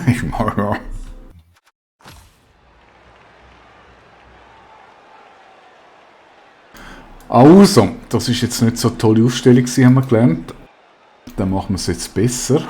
Ich mag ja. Also, das ist jetzt nicht so eine tolle Aufstellung, gewesen, haben wir gelernt. Dann machen wir es jetzt besser.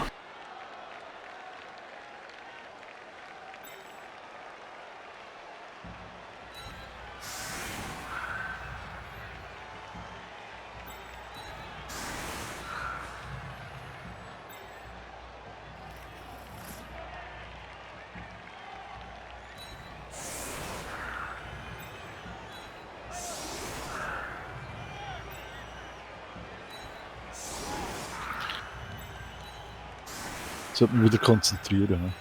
Sollte man wieder konzentrieren. Ne?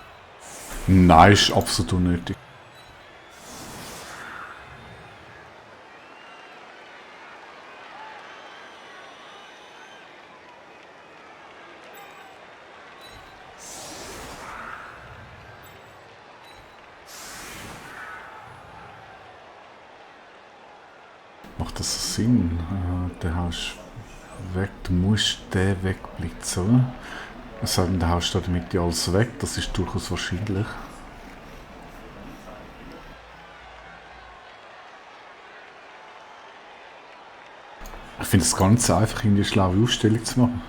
Nein, ist absolut unnötig. Macht das Sinn? Den hast du weg. Du musst den wegblitzen, oder? Es sei denn, du haust da damit ja alles weg. Das ist durchaus wahrscheinlich. Ich finde es ganz einfach, in die schlaue Ausstellung zu machen.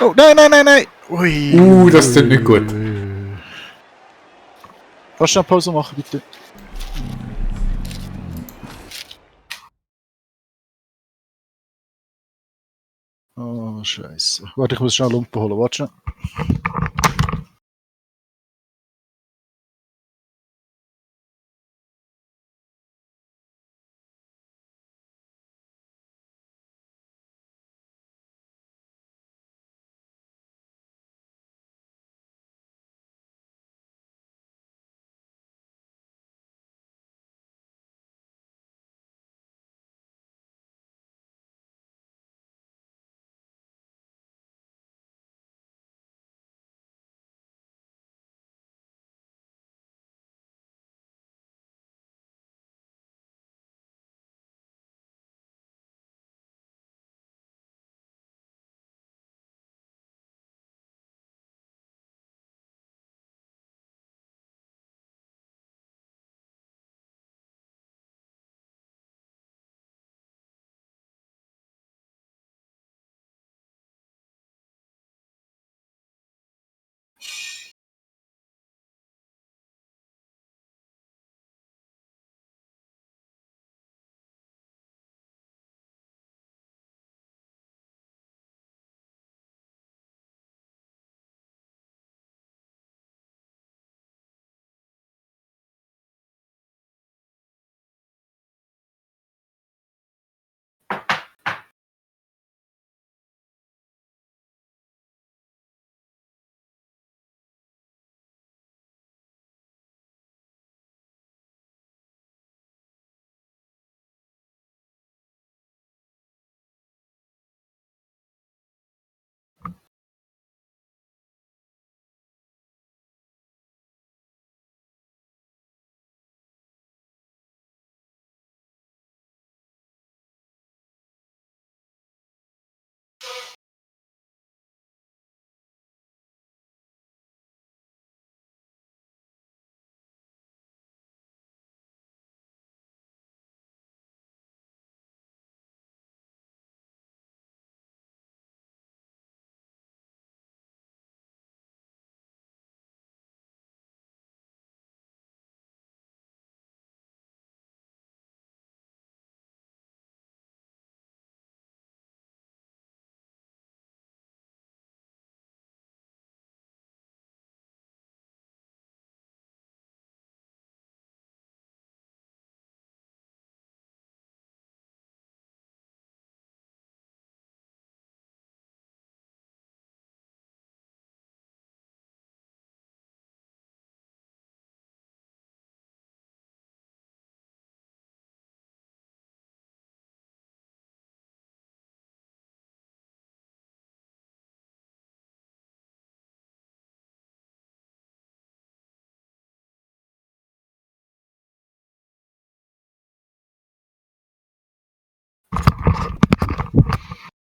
Oh, nein, nein, nein, nein! Ui, Das tut nicht gut. Kannst du eine Pause machen, bitte? Oh, Scheiße. Warte, ich muss schnell Lumpen holen. Warte schnell.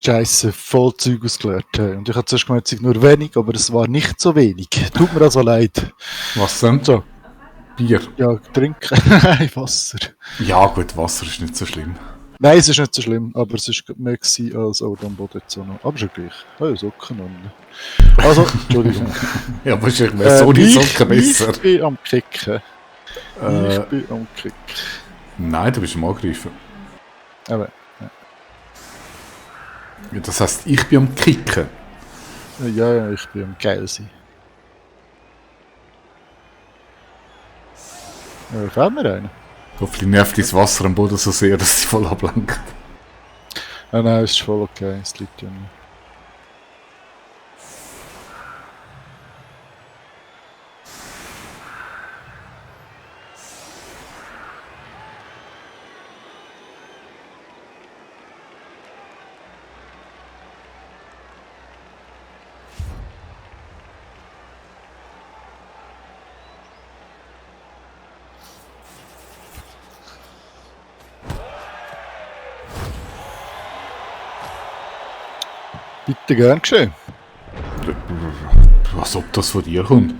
Scheiße, voll Zeug ausgeleert. Hey. Und ich habe zuerst gemeint, es sei nur wenig, aber es war nicht so wenig. Tut mir also leid. Was denn? So, Bier? ja, trinken. Nein, Wasser. Ja gut, Wasser ist nicht so schlimm. Nein, es ist nicht so schlimm, aber es war mehr gewesen als auch am Boden jetzt auch noch. Aber schon gleich. Oh ja, Socken an. Also, Entschuldigung. Ja, wahrscheinlich wäre so die Socken besser. Ich bin am Kicken. Ich bin am Kicken. Nein, du bist am Angreifen. Aber, Ja, das heisst, ich bin am Kicken. ja, ich bin am Geil sein. Fällt mir einer? Hoffentlich nervt das Wasser am Boden so sehr, dass sie voll ablenkt. Ah, nein, ist voll okay. Es liegt ja nicht. Bitte gern geschehen. Was ob das von dir kommt?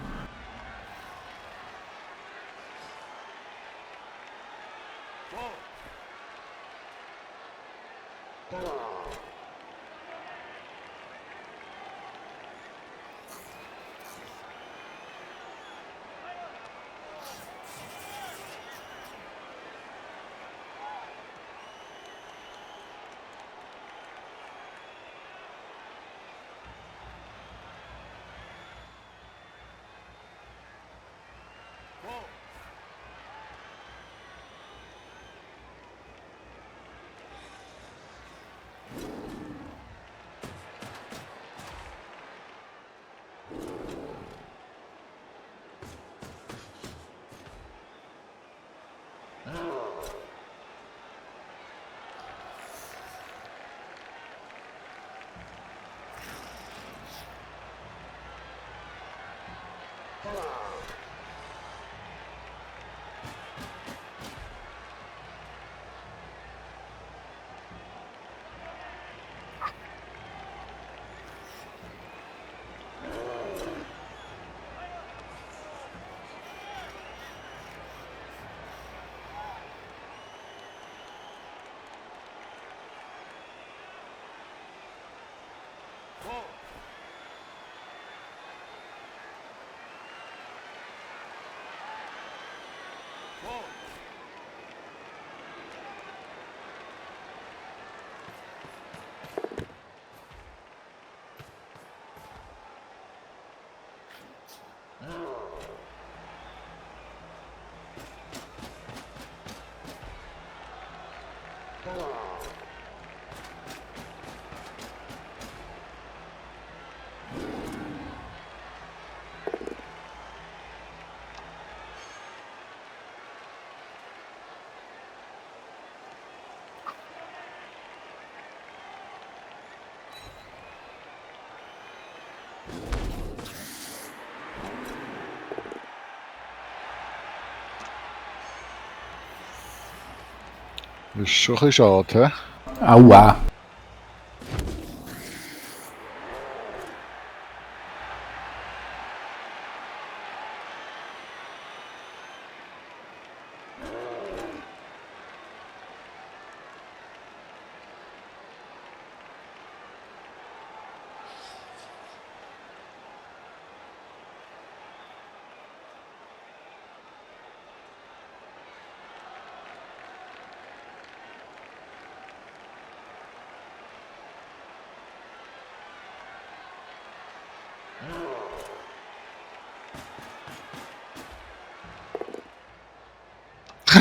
Das ist schon ein bisschen schade, hä? Aua.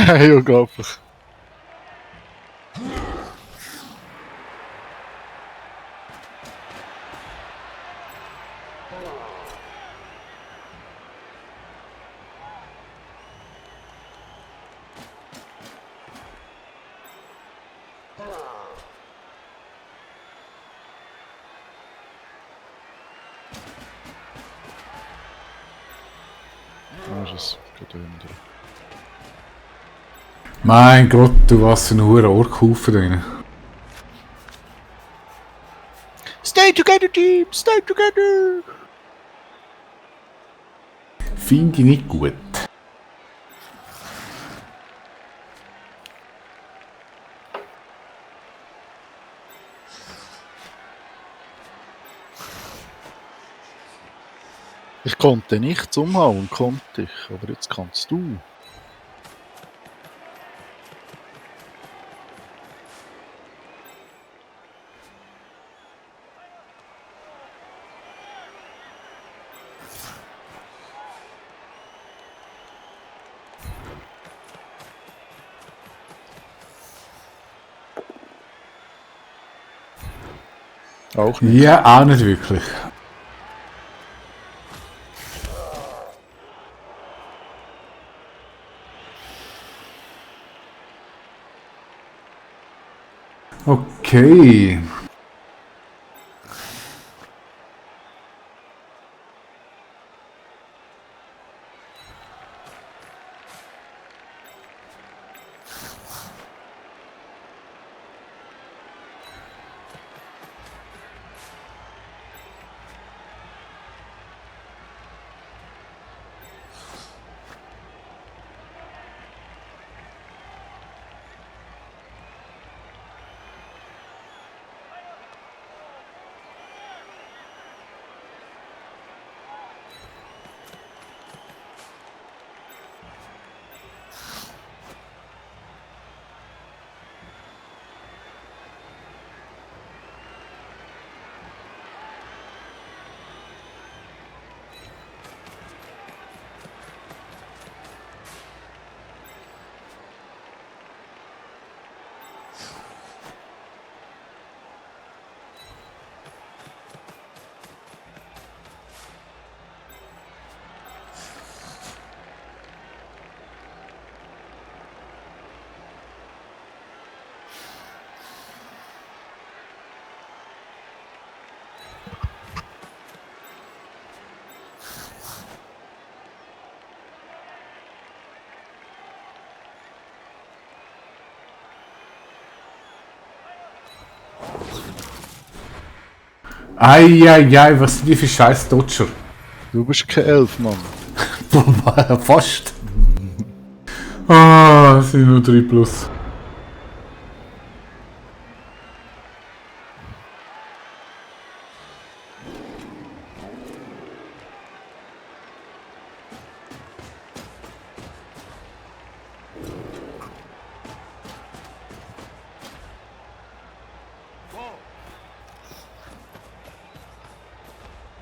Hey, unglaublich. Ah, das geht hinter. Mein Gott, du was für ein hoher Orkhaufen drin. Stay together, team! Stay together! Finde ich nicht gut. Ich konnte nichts umhauen, konnte ich. Aber jetzt kannst du. Auch nicht. Ja, auch nicht wirklich. Okay. Eieiei, was sind die für scheiß Dodger? Du bist kein Elf, Mann. Fast. Ah, es sind nur 3 plus.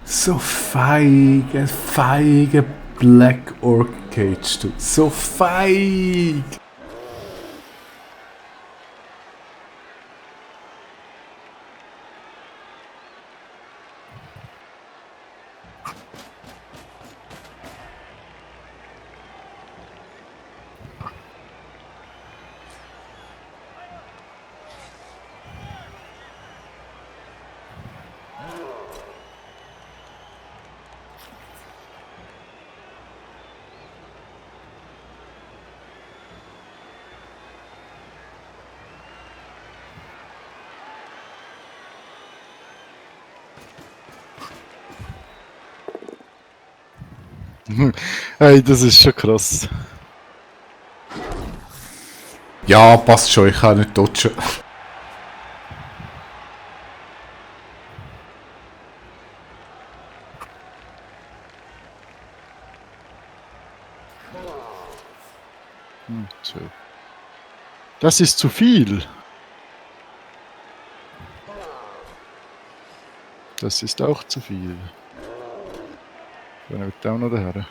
So feige Black Orc Cage, du. So feig! Hey, das ist schon krass. Ja, passt schon, ich kann nicht dodgen. So. Das ist zu viel. Das ist auch zu viel. Dann wird auch noch daher.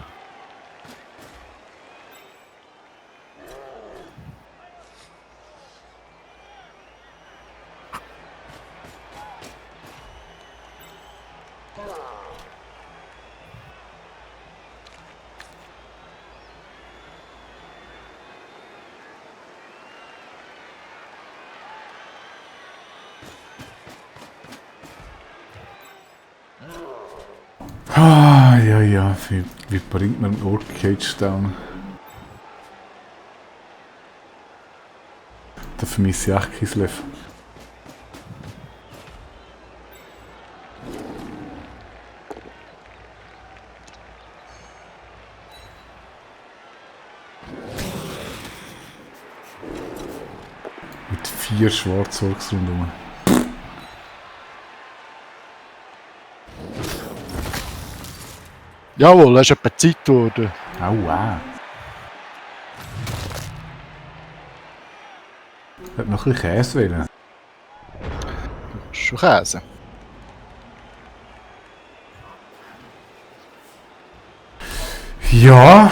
Ah, ja, wie bringt man einen Orc Cage down? Da vermisse ich echt Kislev. 4 Schwarzorks rundherum. Jawohl, hast etwa Zeit geworden. Au, wow. Ich hätte noch ein bisschen Käse wählen. Schon Käse. Ja.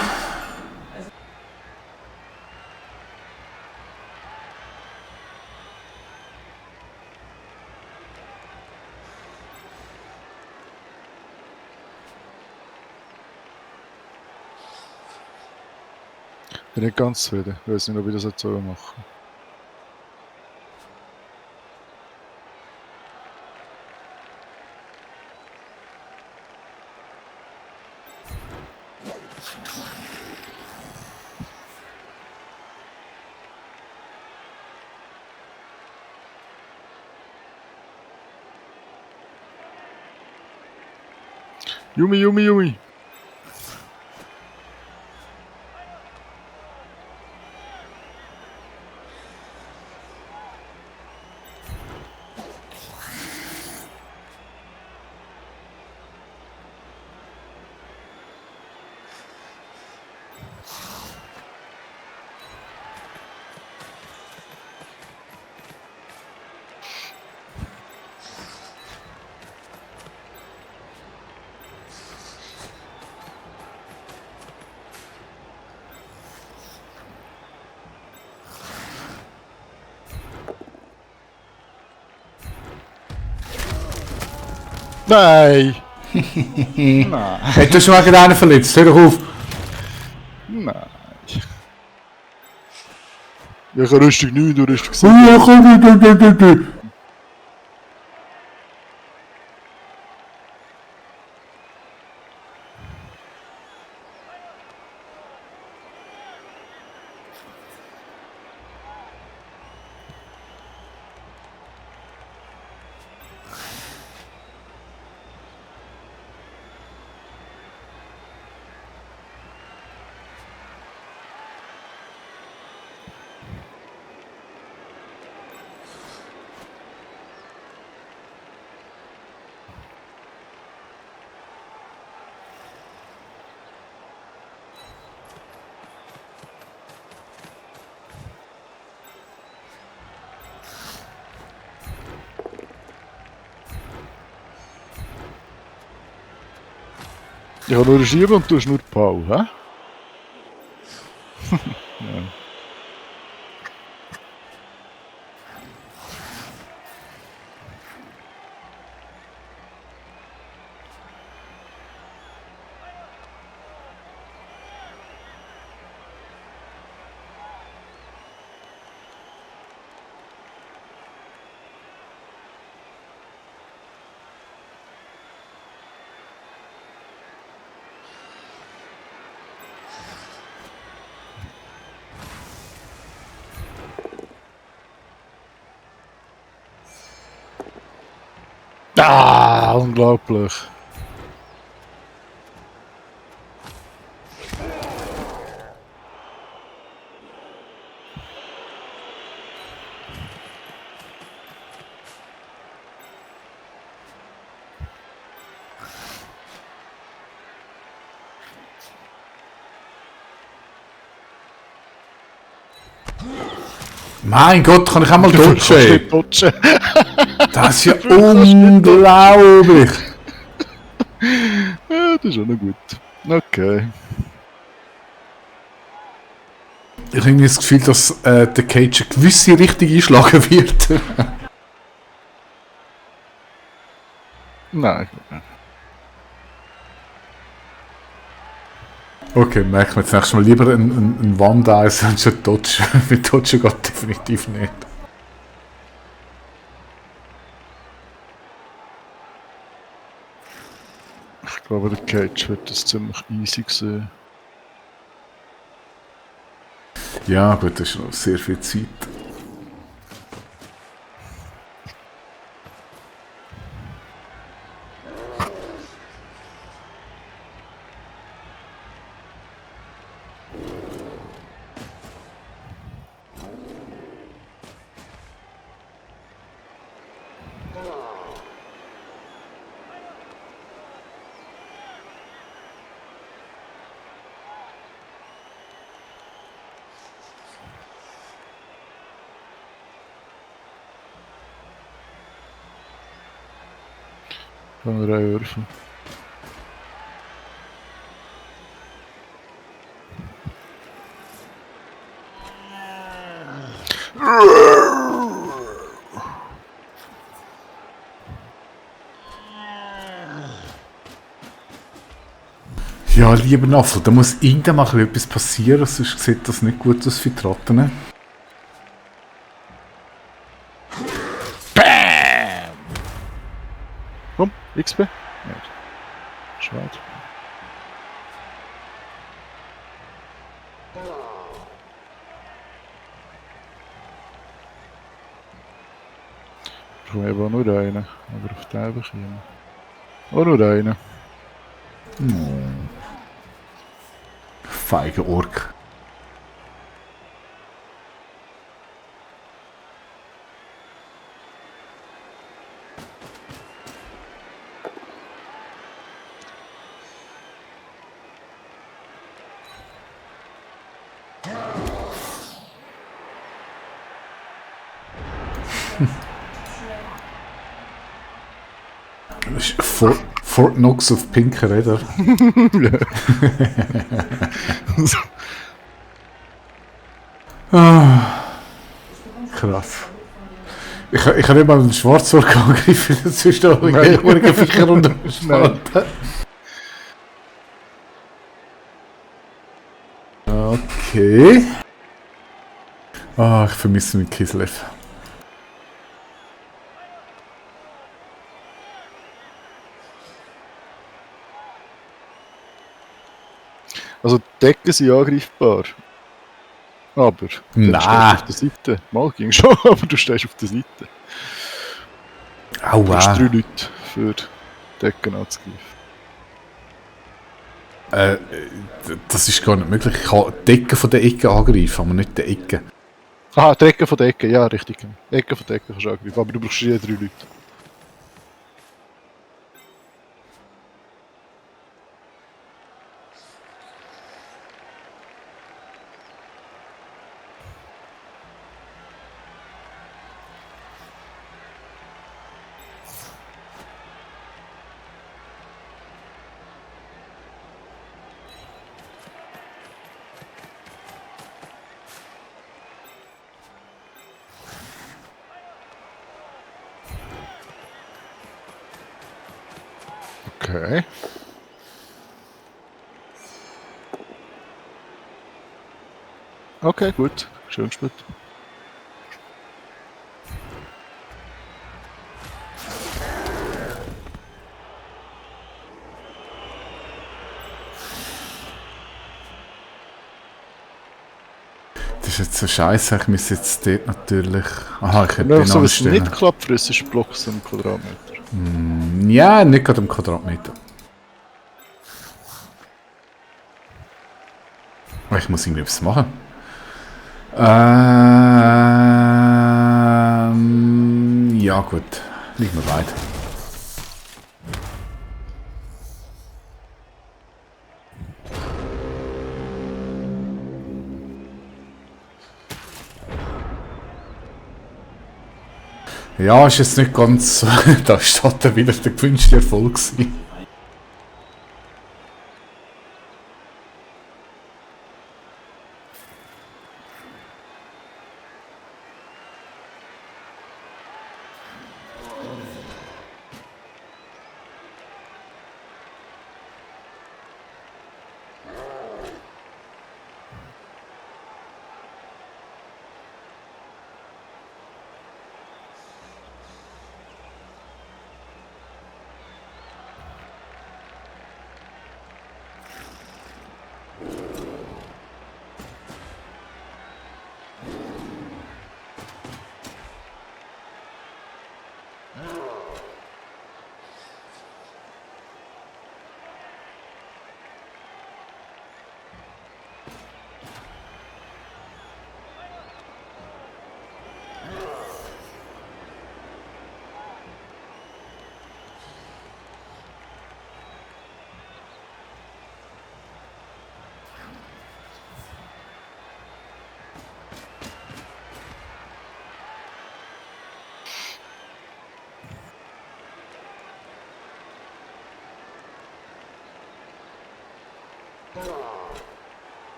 Bin nicht ganz zufrieden. Ich weiß nicht, ob ich das jetzt so machen. Yumi, Yumi, Yumi. Nein! Nein! Hättest du schon mal einen verletzt? Hör doch auf! Nein! Ich habe Rüstung 9, du Rüstung 7. Ich habe nur einen Schieber und du hast nur Pau, hä? Ja. Ah, unglaublich. Mein Gott, kann ich auch mal Du kannst dodgen? nicht dodgen. Das ist ja unglaublich! Ja, das ist auch noch gut. Okay. Ich habe irgendwie das Gefühl, dass der Cage eine gewisse Richtung einschlagen wird. Nein. Okay, merkt man jetzt nächstes Mal lieber ein Wand-Eis als ein Dodge. Mit Dodge geht definitiv nicht. Ich glaube, der Cage wird das ziemlich easy sehen. Ja, gut, das ist noch sehr viel Zeit. Kann er würfeln. Ja, lieber Naffel, da muss irgendwann mal etwas passieren, sonst sieht das nicht gut aus für die Ratten. Komm, XP? Nicht. Schade. Ich habe aber nur einen. Aber auf den bekommen. Oh, nur einen. Feige Ork. Das ist Fort Knox auf pinken Rädern. Krass. Ich habe nicht mal einen Schwarzork angegriffen, das ist doch ein Viecher und Spalten. Okay. Ah, ich vermisse meinen Kislev. Also die Decken sind angreifbar. Aber du Nein. stehst auf der Seite. Mal ging schon, aber du stehst auf der Seite. Du brauchst 3 Leute für Decken anzugreifen. Das ist gar nicht möglich. Ich kann die Decke von der Ecke angreifen, aber nicht die Ecke. Aha, die Ecke von der Ecke, ja richtig. Ecke von der Ecke kannst du angreifen, aber du brauchst je 3 Leute. Okay. Okay, gut. Schön gespielt. Das ist jetzt so scheiße, ich muss jetzt dort natürlich... Aha, ich hätte Wenn den so was anstellen. nicht klappt, frisst Blocks im Quadratmeter. Ja, nicht gerade im Quadratmeter. Aber ich muss irgendwie etwas machen. Ja gut, liegt mir weit. Ja, ist jetzt nicht ganz so. Da steht dann wieder der gewünschte Erfolg gewesen.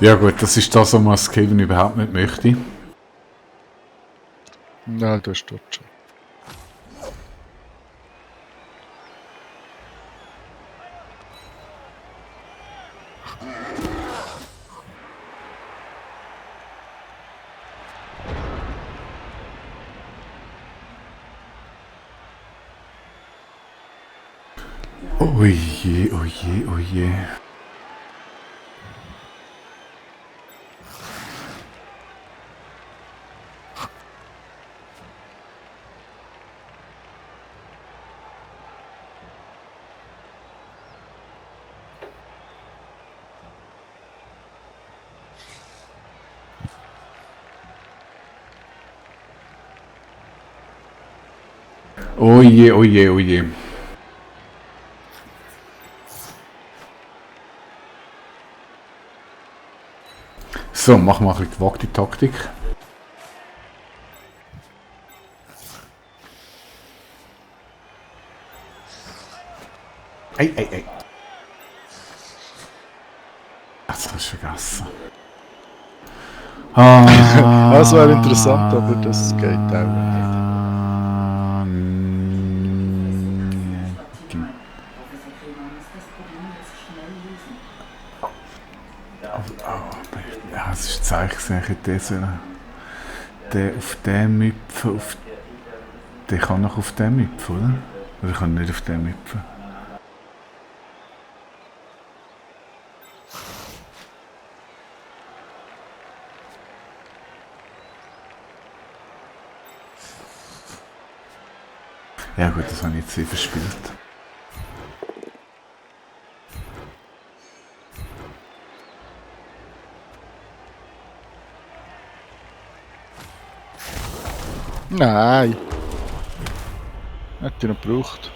Ja gut, das ist das, was man als Kevin überhaupt nicht möchte. Nein, das ist dort schon. Oh je, oh je, oh je. Oh je, oh je, oh je. So, machen wir ein bisschen gewagte Taktik. Ei, ei, ei. Das hast du vergessen. Das wäre interessant, aber das geht auch nicht. Ja, es ist Zeichen, der auf den Müpfen, der kann noch auf den Müpfen, oder? Oder kann nicht auf den Müpfen? Ja gut, das habe ich jetzt sehr verspielt. Nein. Hätte ich noch gebraucht.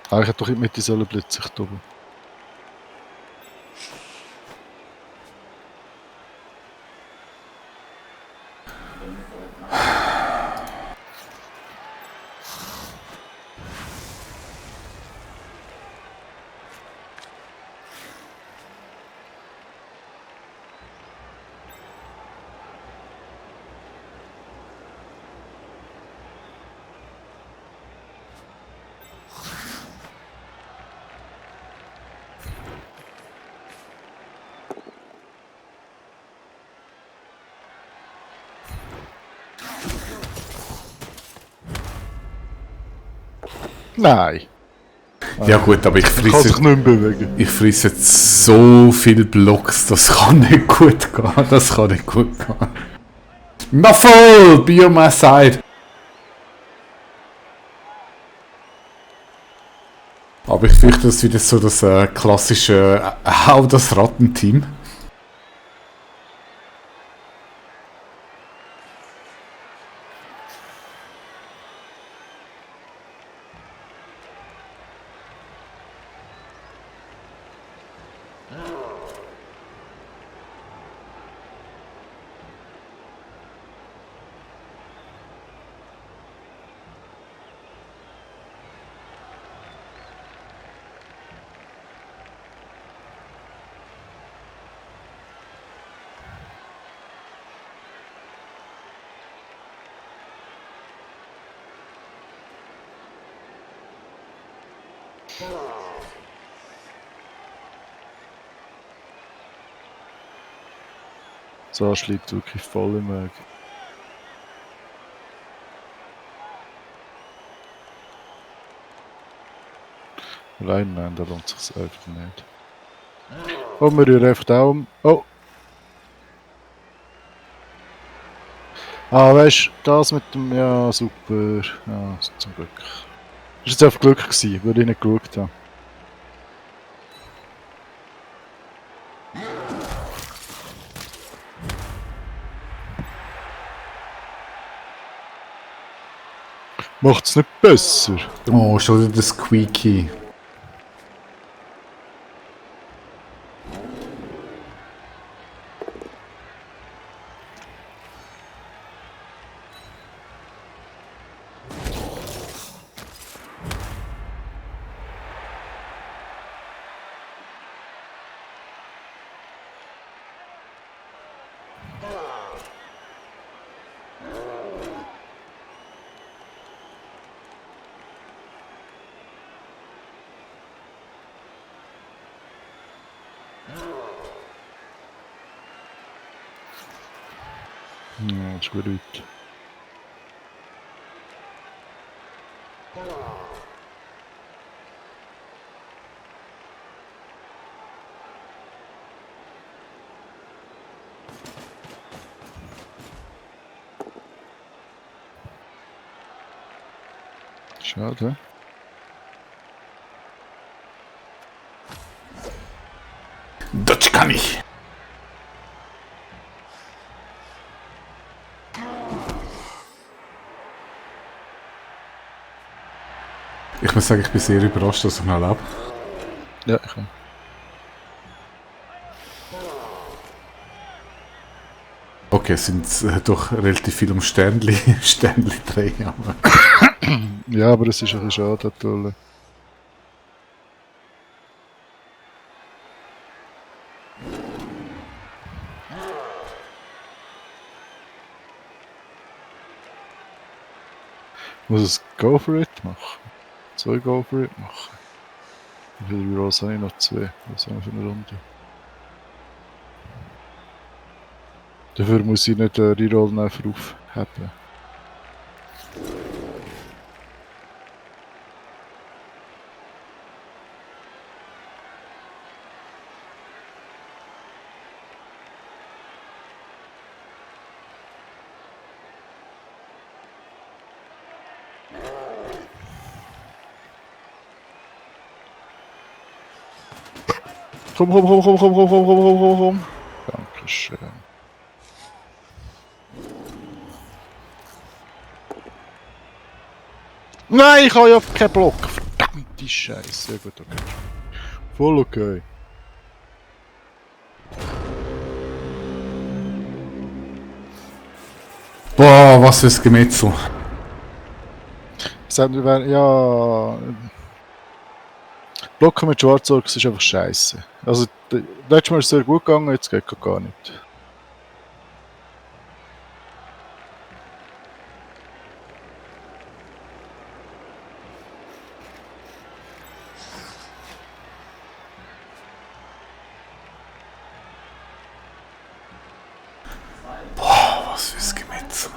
Ich hätte doch in die Mitte sollen blitzen, ich oben. Nein. Ja gut, aber ich Ich kann sich frisse, nicht mehr bewegen. ich frisse jetzt so viele Blocks, das kann nicht gut gehen. Das kann nicht gut gehen. Muffle, be on my side. Aber ich fürchte, das ist wieder so das klassische Hau das Rattenteam. So schlägt wirklich voll im Weg. Allein nein, da lohnt sich einfach nicht. Oh, wir rühren einfach da um. Oh! Ah, weißt du, das mit dem. Ja, super. Ja, zum Glück. Das war jetzt einfach Glück gewesen, weil ich nicht geschaut habe. Macht's nicht besser. Oh, schon wieder das Squeaky. Ja, das ist gut. Schade. Das kann ich. Ich muss sagen, ich bin sehr überrascht, dass ich noch lebe. Ja, ich kann. Okay, es sind doch relativ viel um Sternli, Sternli drehen, aber... Ja, aber es ist ein bisschen schade, toll. Muss es Go for It machen? 2 Go for It machen? Wie viele Rerolls habe ich noch? 2. Was haben wir für eine Runde? Dafür muss ich nicht Rerollen einfach aufheben. Komm, komm, komm, komm, komm, komm, komm, komm, komm, komm, komm. Dankeschön. Nein, ich habe ja keinen Block. Verdammte Scheiße. Ja gut, okay. Voll okay. Boah, was für ein Gemetzel. Ja... Blocken mit Schwarzorks ist einfach scheiße. Also, letztes Mal ist es sehr gut gegangen, jetzt geht es gar nicht. Boah, was für ein Gemetzel.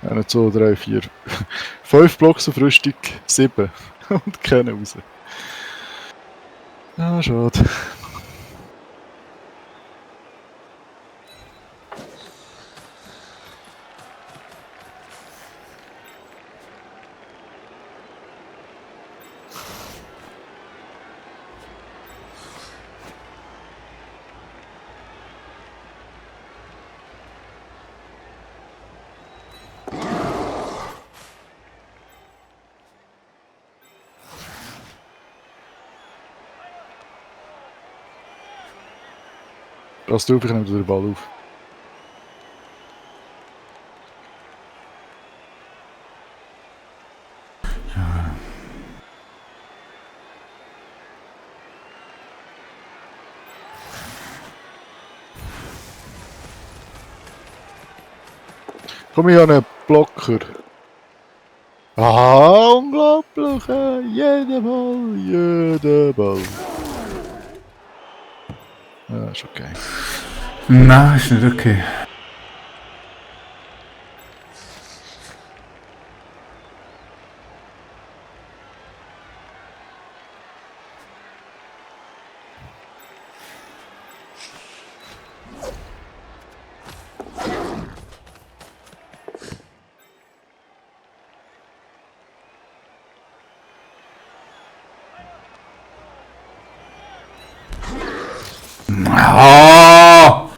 Eine, 2, 3, 4. 5 Blocks auf Rüstung, 7. Und keine raus. Ah, schade. Pass auf, ich nehme den Ball auf. Komm, ich habe einen Blocker. Ah, unglaublich! Jeder Ball, jeder Ball. Ja, ist okay. Nein, ist nicht okay. Ah!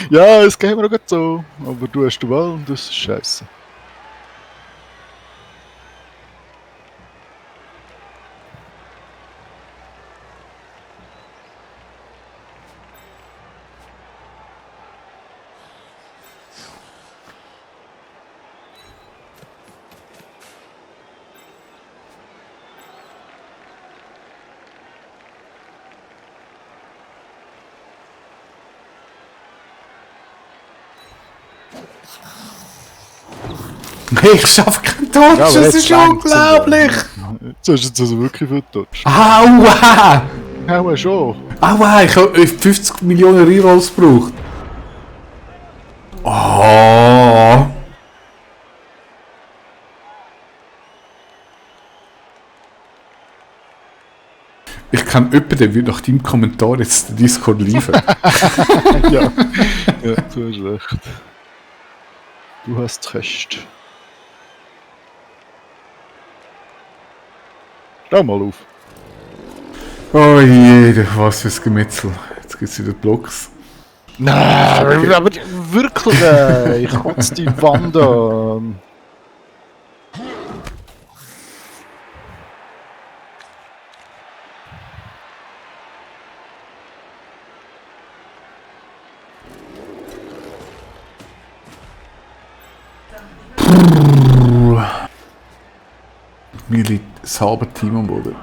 Ja, es geht mir noch gut so. Aber du hast den Ball und das ist scheiße. Ich schaffe keinen Touch, aber das jetzt ist längt's unglaublich! Jetzt hast du jetzt also wirklich vertutscht. Aua! Ja, schon. Aua, ich habe 50 Millionen Rerolls gebraucht. Oh! Ich kann jemanden, der wird nach deinem Kommentar jetzt den Discord liefern. Ja. Ja, du hast recht. Du hast recht. Stell mal auf. Oh je, was fürs Gemetzel. Jetzt gibt es wieder Blocks. Nein, aber wirklich, ich kotze die Wand an. Mir liegt das halbe Team am Boden.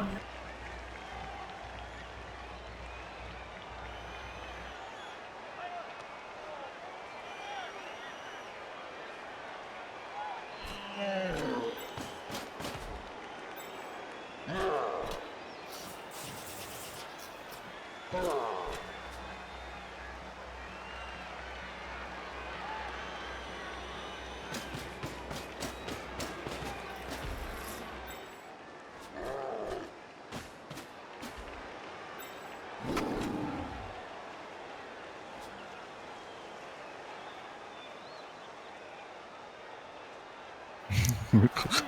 Wirklich.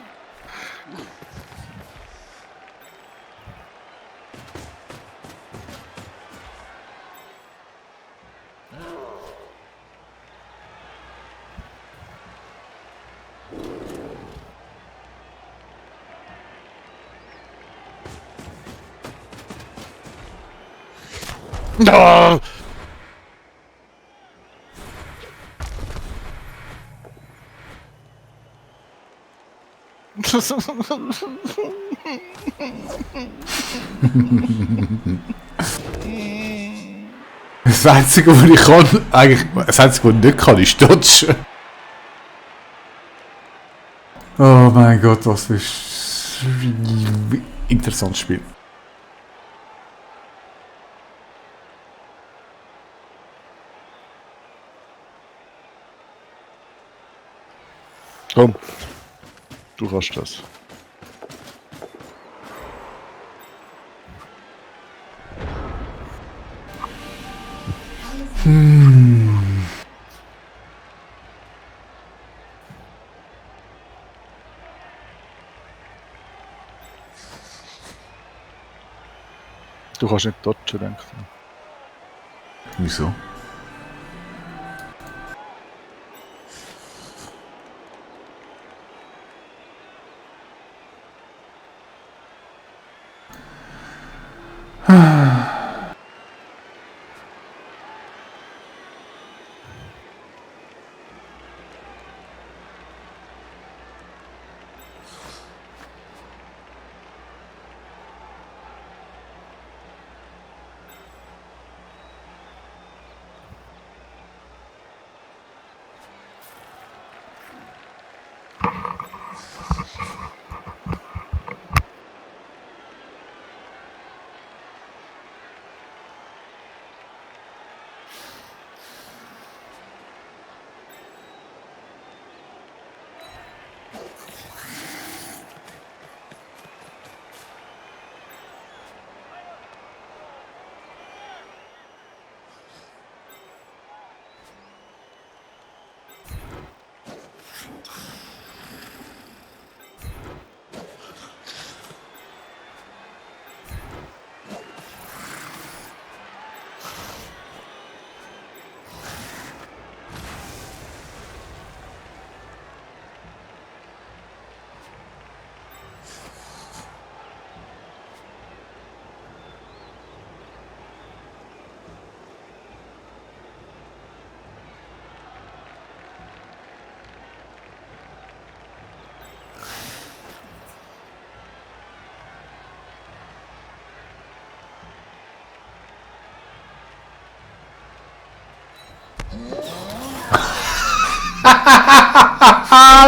Ah! Das Einzige, was ich kann, eigentlich, das Einzige, was ich nicht kann, ist dodgen. Oh mein Gott, was für ein interessantes Spiel. Komm, du kannst das. Du kannst nicht dodgen, denke ich. Wieso?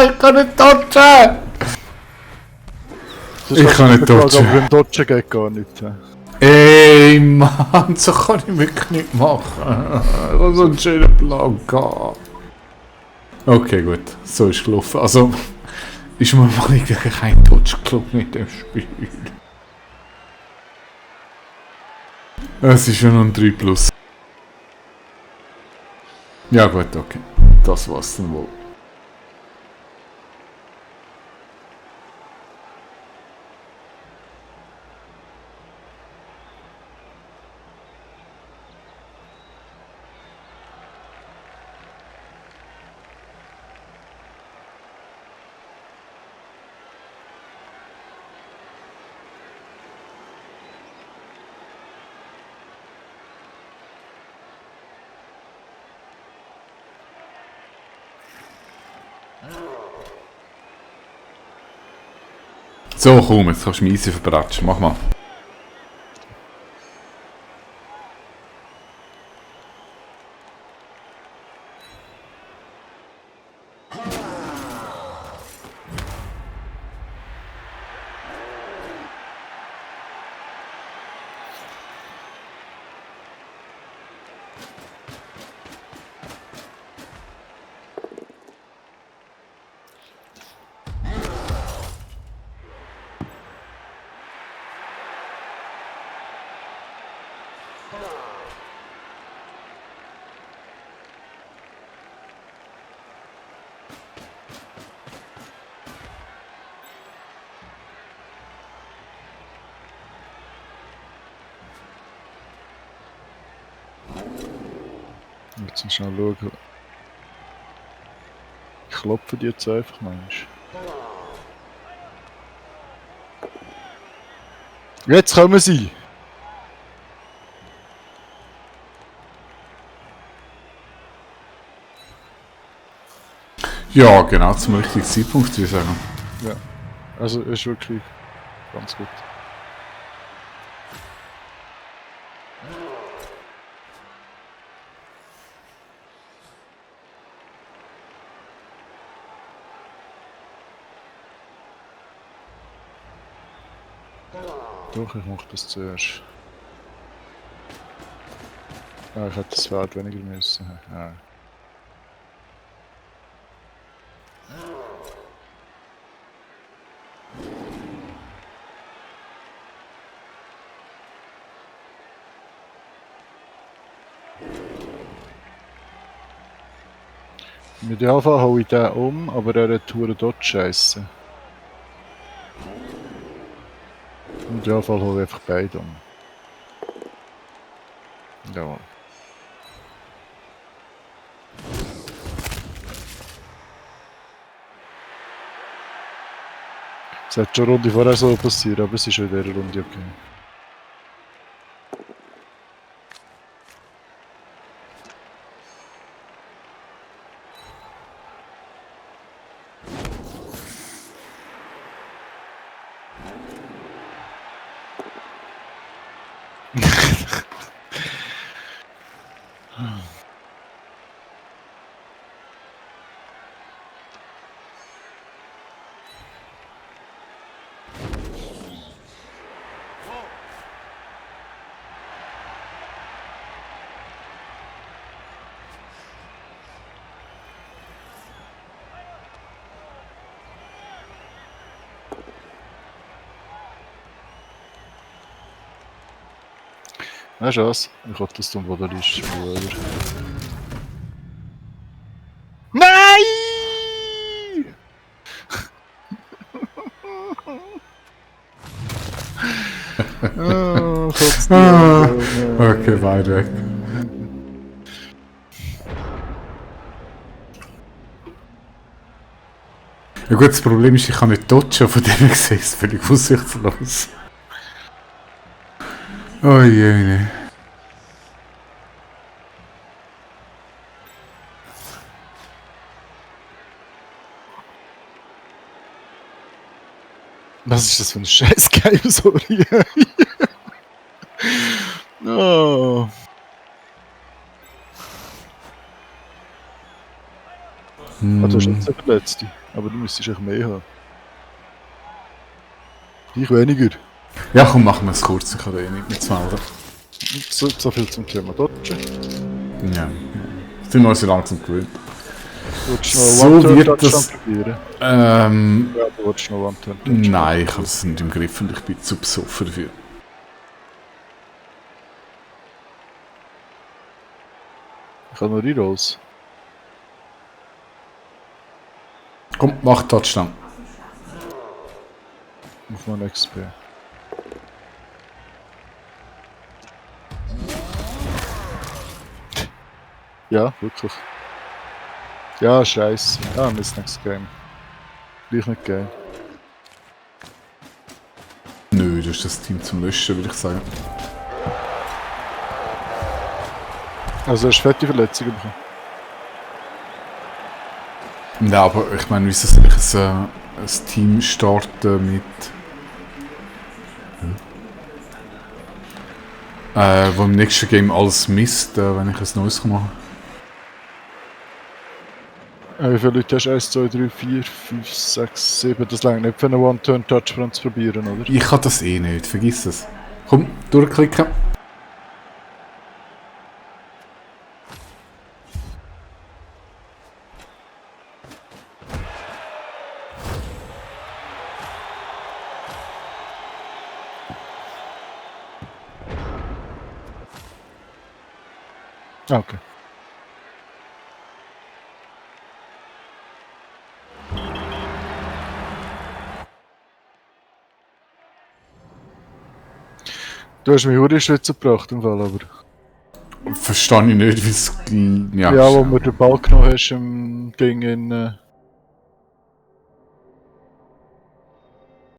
Ich kann nicht dodgen! Ich kann nicht dodgen. Aber beim Dodgen geht gar nicht. Ey, Mann, so kann ich wirklich nicht machen. Ich habe so einen schönen Plan gehabt. Okay, gut, so ist gelaufen. Also, ist mir mal eigentlich kein Dodge gelungen in dem Spiel. Es ist ja noch ein 3 Plus. Ja gut, okay. Das war's dann wohl. So, komm, jetzt kannst du mich easy verbratschen. Mach mal. Jetzt mal schnell schauen. Ich klopfe die jetzt einfach, Mensch. Jetzt kommen sie! Ja, genau zum richtigen Zeitpunkt, würde ich sagen. Ja, also ist wirklich ganz gut. Doch, ich mache das zuerst. Ah, ich hätte das Feld weniger müssen. Ja. Im Idealfall hole ich den um, aber er hat Touren dort scheiße. Im Idealfall hole ich einfach beide um. Jawohl. Es hat schon eine Runde vorher so passieren, aber es ist in dieser Runde okay. Weißt du was? Ich hoffe, dass du am Boden liegst, Bruder. Nein! Oh, Gott, Okay, weit weg. Ja gut, das Problem ist, ich kann nicht dodgen, von dem ich sehe es völlig aussichtslos. Oh je. Was ist das für ein scheiß Game, sorry. Oh. du hast jetzt eine Verletzte, aber du müsstest echt mehr haben. Ich weniger. Ja, komm, machen wir es kurz. Ich kann eh nicht mehr zu melden. So viel zum Thema Dodge. Ja. Sind wir uns langsam gewöhnt. Willst du So noch One-Turn wird Touchdown das- probieren? Ja, Ja, du willst noch One-Turn Touchdown. nein, ich habe es nicht im Griff und ich bin zu besoffen dafür. Ich habe noch Rerolls. Komm, mach Touchdown. Auf meinen XP. Ja, wirklich. Ja, scheiße. Ah, Mist, next Game. Gleich nicht geil. Nö, das ist das Team zum Löschen, würde ich sagen. Also, hast du fette Verletzungen bekommen? Ja, aber ich meine, wie soll ich ein Team starten mit. Wo im nächsten Game alles misst, wenn ich ein neues machen Wie viele Leute hast du? 1, 2, 3, 4, 5, 6, 7. Das lange nicht für einen One-Turn-Touchdown zu probieren, oder? Ich kann das eh nicht, vergiss es. Komm, durchklicken. Ah, okay. Du hast mich auch in die Schweiz gebracht, im Fall, aber... Verstehe ich nicht, wie es. Ja, Ja, wo du den Ball genommen hast im Ding in...